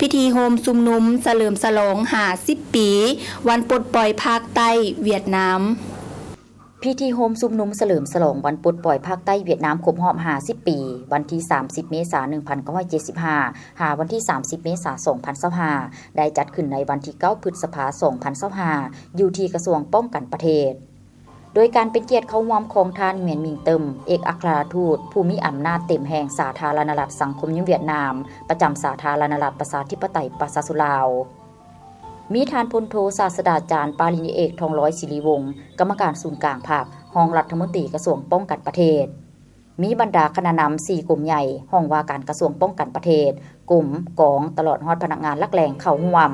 ພິທີໂຮມຊຸມນຸມສະເຫຼີມສະຫຼອງຫ້າສິບປີ ວັນປົດປ່ອຍພາກໃຕ້ຫວຽດນາມ. ພິທີໂຮມຊຸມນຸມສະເຫຼີມສະຫຼອງວັນປົດປ່ອຍພາກໃຕ້ຫວຽດນາມຄົບຮອບຫ້າສິບປີ ວັນທີສາມສິບເມສາໜຶ່ງພັນເກົ້າຮ້ອຍເຈັດສິບຫ້າ ຫາວັນທີສາມສິບເມສາສອງພັນຊາວຫ້າ ໄດ້ຈັດຂຶ້ນໃນວັນທີເກົ້າພຶດສະພາສອງພັນຊາວຫ້າ ຢູ່ທີ່ກະຊວງປ້ອງກັນປະເທດ. ໂດຍການເປັນກຽດເຂົ້າຮ່ວມຂອງທ່ານ Nguyen Minh Tâm ເອກອັກຄະລັດທູດຜູ້ມີອຳນາດເຕັມແຫ່ງສາທາລະນະລັດສັງຄົມນິຍົມຫວຽດນາມ ປະຈຳສາທາລະນະລັດປະຊາທິປະໄຕປະຊາຊົນລາວ, ມີທ່ານພົນໂທສາດສະດາຈານປະລິນຍາເອກ ທອງລອຍ ສິລິວົງ ກຳມະການສູນກາງພັກ, ຮອງລັດຖະມົນຕີກະຊວງປ້ອງກັນປະເທດ, ມີບັນດາຄະນະນຳສີ່ກົມໃຫຍ່, ຫ້ອງວ່າການກະຊວງປ້ອງກັນປະເທດ, ກົມ, ກອງ ຕະຫຼອດຮອດພະນັກງານຫຼັກແຫຼ່ງເຂົ້າຮ່ວມ.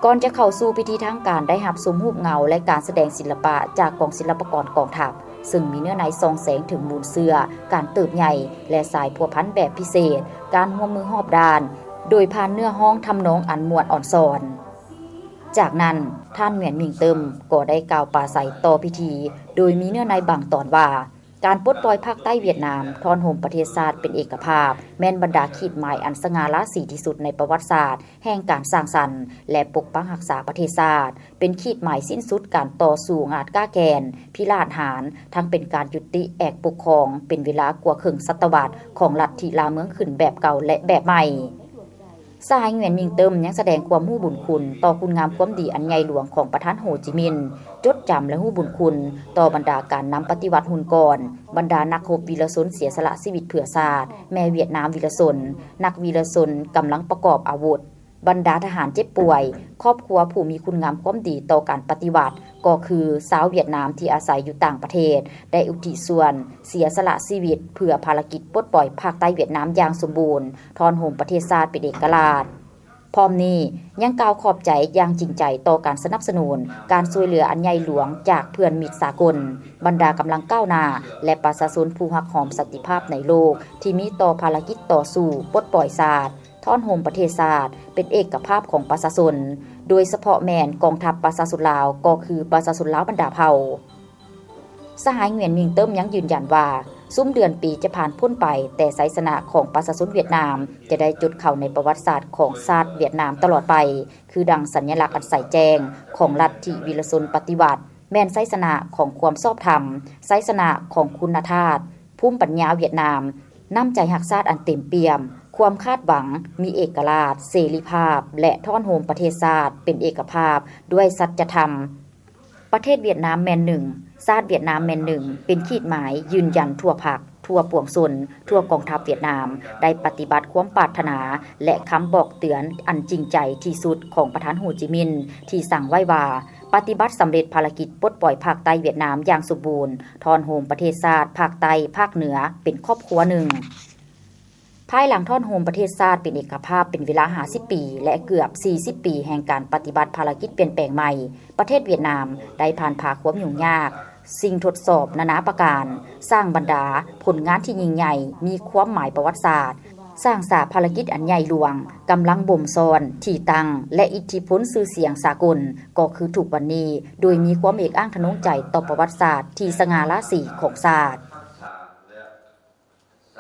ກ່ອນຈະເຂົ້າສູ່ພິທີທາງການ ໄດ້ຮັບຊົມຮູບເງົາ ແລະ ການສະແດງສິລະປະຈາກກອງສິລະປະກອນກອງທັບ, ເຊິ່ງມີເນື້ອໃນສ່ອງແສງເຖິງມູນເຊື້ອ, ການເຕີບໃຫຍ່ ແລະ ສາຍພົວພັນແບບພິເສດ, ການຮ່ວມມືຮອບດ້ານ, ໂດຍຜ່ານເນື້ອຮ້ອງທຳນອງອັນມ່ວນອ່ອນຊອນ. ຈາກນັ້ນ, ທ່ານ Nguyen Minh Tâm ກໍໄດ້ກ່າວປາໄສຕໍ່ພິທີ, ໂດຍມີເນື້ອໃນບາງຕອນວ່າ, ການປົດປ່ອຍພາກໃຕ້ຫວຽດນາມ, ທ້ອນໂຮມປະເທດຊາດເປັນເອກະພາບ, ແມ່ນບັນດາຂີດໝາຍອັນສະຫງ່າລາສີທີ່ສຸດໃນປະຫວັດສາດແຫ່ງການສ້າງສັນ ແລະ ປົກປັກຮັກສາປະເທດຊາດ, ເປັນຂີດໝາຍສິ້ນສຸດການຕໍ່ສູ້ອາດກ້າແກ່ນ, ພິລາດຫານ, ທັງເປັນການຍຸຕິແອກປົກຄອງເປັນເວລາກວ່າເຄິ່ງສັດຕະວັດຂອງລັດທິລ່າເມືອງຂຶ້ນແບບເກົ່າ ແລະ ແບບໃໝ່. ສະຫາຍ Nguyen Minh Tâm ຍັງສະແດງຄວາມຮູ້ບຸນຄຸນຕໍ່ຄຸນງາມຄວາມດີອັນໃຫຍ່ຫຼວງຂອງປະທານໂຮຈິມິນ, ຈົດຈຳ ແລະ ຮູ້ບຸນຄຸນຕໍ່ບັນດາການນຳປະຕິວັດຮຸ່ນກ່ອນ, ບັນດານັກຮົບວີລະຊົນເສຍສະຫຼະຊີວິດເພື່ອຊາດ, ແມ່ຫວຽດນາມວີລະຊົນ, ນັກວີລະຊົນກຳລັງປະກອບອາວຸດ, ບັນດາທະຫານເຈັບປ່ວຍ, ຄອບຄົວຜູ້ມີຄຸນງາມຄວາມດີຕໍ່ການປະຕິວັດ, ກໍຄືຊາວຫວຽດນາມທີ່ອາໄສຢູ່ຕ່າງປະເທດ ໄດ້ອຸທິດສ່ວນເສຍສະຫຼະຊີວິດເພື່ອພາລະກິດປົດປ່ອຍພາກໃຕ້ຫວຽດນາມຢ່າງສົມບູນ, ທ້ອນໂຮມປະເທດຊາດເປັນເອກະລາດ. ພ້ອມນີ້ຍັງກ່າວຂອບໃຈຢ່າງຈິງໃຈຕໍ່ການສະໜັບສະໜູນ, ການຊ່ວຍເຫຼືອອັນໃຫຍ່ຫຼວງຈາກເພື່ອນມິດສາກົນ, ບັນດາກຳລັງກ້າວໜ້າ ແລະ ປະຊາຊົນຜູ້ຮັກຫອມສັນຕິພາບໃນໂລກ ທີ່ມີຕໍ່ພາລະກິດຕໍ່ສູ້ປົດປ່ອຍຊາດ, ທ້ອນໂຮມປະເທດຊາດເປັນເອກະພາບຂອງປະຊາຊົນ, ໂດຍສະເພາະແມ່ນກອງທັບປະຊາຊົນລາວ ກໍຄືປະຊາຊົນລາວບັນດາເຜົ່າ. ສະຫາຍ Nguyen Minh Tâm ຍັງຢືນຢັນວ່າ, ຊຸມເດືອນປີຈະຜ່ານພົ້ນໄປ, ແຕ່ໄຊຊະນະຂອງປະຊາຊົນຫວຽດນາມຈະໄດ້ຈົດເຂົ້າໃນປະຫວັດສາດຂອງຊາດຫວຽດນາມຕະຫຼອດໄປ, ຄືດັ່ງສັນຍະລັກອັນໃສແຈ້ງຂອງລັດທິວິລະຊົນປະຕິວັດ, ແມ່ນໄຊຊະນະຂອງຄວາມຊອບທຳ, ໄຊຊະນະຂອງຄຸນນະທາດ, ພູມປັນຍາຫວຽດນາມ, ນ້ຳໃຈຮັກຊາດອັນເຕັມປ່ຽມ, ຄວາມຄາດຫວັງມີເອກະລາດ, ເສລີພາບ ແລະ ທ້ອນໂຮມປະເທດຊາດເປັນເອກະພາບດ້ວຍສັດຈະທຳ. ປະເທດຫວຽດນາມແມ່ນໜຶ່ງ, ຊາດຫວຽດນາມແມ່ນໜຶ່ງ ເປັນຂີດໝາຍຢືນຢັນທົ່ວພັກ, ທົ່ວປວງຊົນ, ທົ່ວກອງທັບຫວຽດນາມ ໄດ້ປະຕິບັດຄວາມປາດຖະໜາ ແລະ ຄຳບອກເຕືອນອັນຈິງໃຈທີ່ສຸດຂອງປະທານໂຮຈິມິນ ທີ່ສັ່ງໄວ້ວ່າ ປະຕິບັດສຳເລັດພາລະກິດປົດປ່ອຍພາກໃຕ້ຫວຽດນາມຢ່າງສົມບູນ, ທ້ອນໂຮມປະເທດຊາດພາກໃຕ້, ພາກເໜືອເປັນຄອບຄົວໜຶ່ງ. ພາຍຫຼັງທ້ອນໂຮມປະເທດຊາດເປັນເອກະພາບເປັນເວລາຫ້າສິບປີ ແລະ ເກືອບສີ່ສິບປີແຫ່ງການປະຕິບັດພາລະກິດປ່ຽນແປງໃໝ່, ປະເທດຫວຽດນາມໄດ້ຜ່ານຜ່າຄວາມຫຍຸ້ງຍາກ, ສິ່ງທົດສອບນານາປະການ, ສ້າງບັນດາຜົນງານທີ່ຍິ່ງໃຫຍ່, ມີຄວາມໝາຍປະຫວັດສາດ, ສ້າງສາພາລະກິດອັນໃຫຍ່ຫຼວງ, ກຳລັງບົ່ມຊ້ອນທີ່ຕັ້ງ ແລະ ອິດທິພົນຊື່ສຽງສາກົນ, ກໍຄືທຸກວັນນີ້, ໂດຍມີຄວາມເອກອ້າງທະນົງໃຈຕໍ່ປະຫວັດສາດທີ່ສະຫງ່າລາສີຂອງຊາດ.